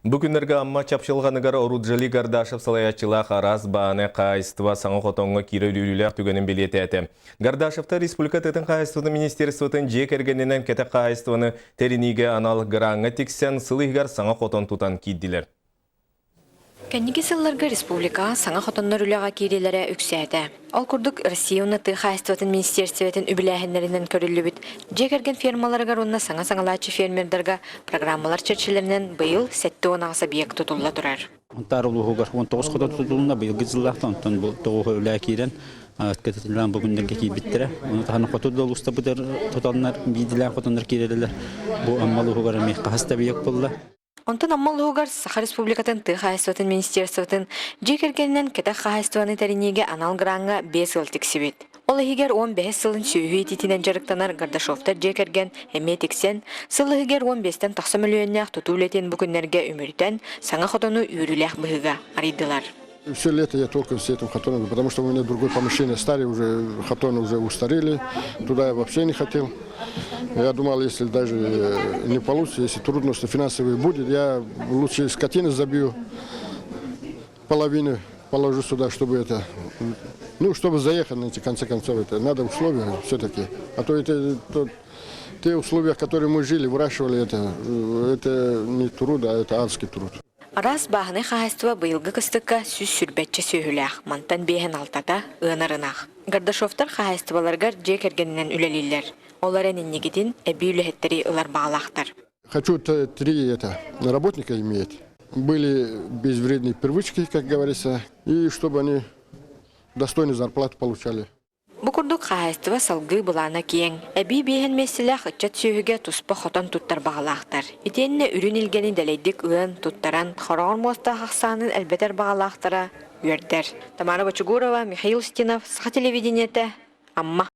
Бу күннэргэ Амма чапчылҕаныгар Оруджали Гардашев салайааччылаах араас бааны хаһаайыстыба саҥа хотоҥҥо киирэр үөрүүлээх түгэнин бэлиэтээтэ. Гардашевтар республика тыатын хаһаайыстыбатын министерствотын дьиэ кэргэнинэн кэтэх хаһаайыстыбаны тэриниигэ анал граҥҥа тиксэн сыл иһигэр саҥа хотон тутан киирдилэр. Кэнники сылларга республикаҕа саҥа хотоннор үлэҕэ киириилэрэ үксээтэ. Ол курдук, Россия уонна тыа хаһаайыстыбатын министиэристибэтин үбүлээһиннэринэн көрүллүбүт дьиэ кэргэн фермаларыгар уонна саҥа саҥалааччы фермердарга программалар чэрчилэринэн быйыл 78 объект тутулла турар. Сунтаар улууһугар 19 хотон тутулунна, быйылгы дьыллаахтан онтон бу тоҕуһа үлэ киирэн, кэтэтиллэн бу күннэргэ киирбиттэрэ. Ону таһынан хоту да улуустарбытыгар тутаннар, биирдилээн хотоннор киирэллэр. Бу Амма улууһугар эмиэ хаһыс да объект буолла. Онтон Амма улууһугар Саха Республикатын тыа хаһаайыстыбатын министерствотын дьиэ кэргэнинэн кэтэх хаһаайыстыбаны тэриниигэ анал граҥҥа биэс ыал тиксибит. Ол иһигэр 15 сылын сүөһү иитиитинэн дьарыктанар Гардашовтар дьиэ кэргэн эмиэ тиксэн, сыл иһигэр 15-тэн тахса мөлүйүөннээх тутуу үлэтин бу күннэргэ үмүрүтэн, саҥа хотону үөрүүлээх быһыыга арыйдылар. Все лето я только с этим хотоном, потому что у меня другое помещение старое, уже хотоны уже устарели, туда я вообще не хотел. Я думал, если даже не получится, если трудности финансовые будет, я лучше скотины забью, половину положу сюда, чтобы это, ну, чтобы заехать на эти конце концов, это надо условия все-таки. А то это то, те условия, в которых мы жили, выращивали это, это не труд, а это адский труд. Араас бааһынай хаһаайыстыба быйылгы кыстыкка 120 сүөһүлээх, мантан биэһин алтата ыанар ынах. Гардашовтар хаһаайыстыбаларыгар дьиэ кэргэнинэн үлэлииллэр. Ол эрэн инникитин эбии үлэһиттэри ылар баҕалаахтар. Хочу три это, работника иметь. Были безвредные привычки, как говорится, и чтобы они достойную зарплату получали. Бу курдук хаһаайыстыба салгыы былаана киэҥ. Эбии биэһин миэстэлээх ыччат сүөһүгэ туспа хотон туттар баҕалаахтар. Итиэннэ үрүн илгэни дэлэйдик ыан, туттаран, хороҕор муостаах ахсаанын элбэтэр баҕалаахтара үөрдэр. Тамара Бочугурова, Михаил Устинов, Саха телевидениетэ, Амма.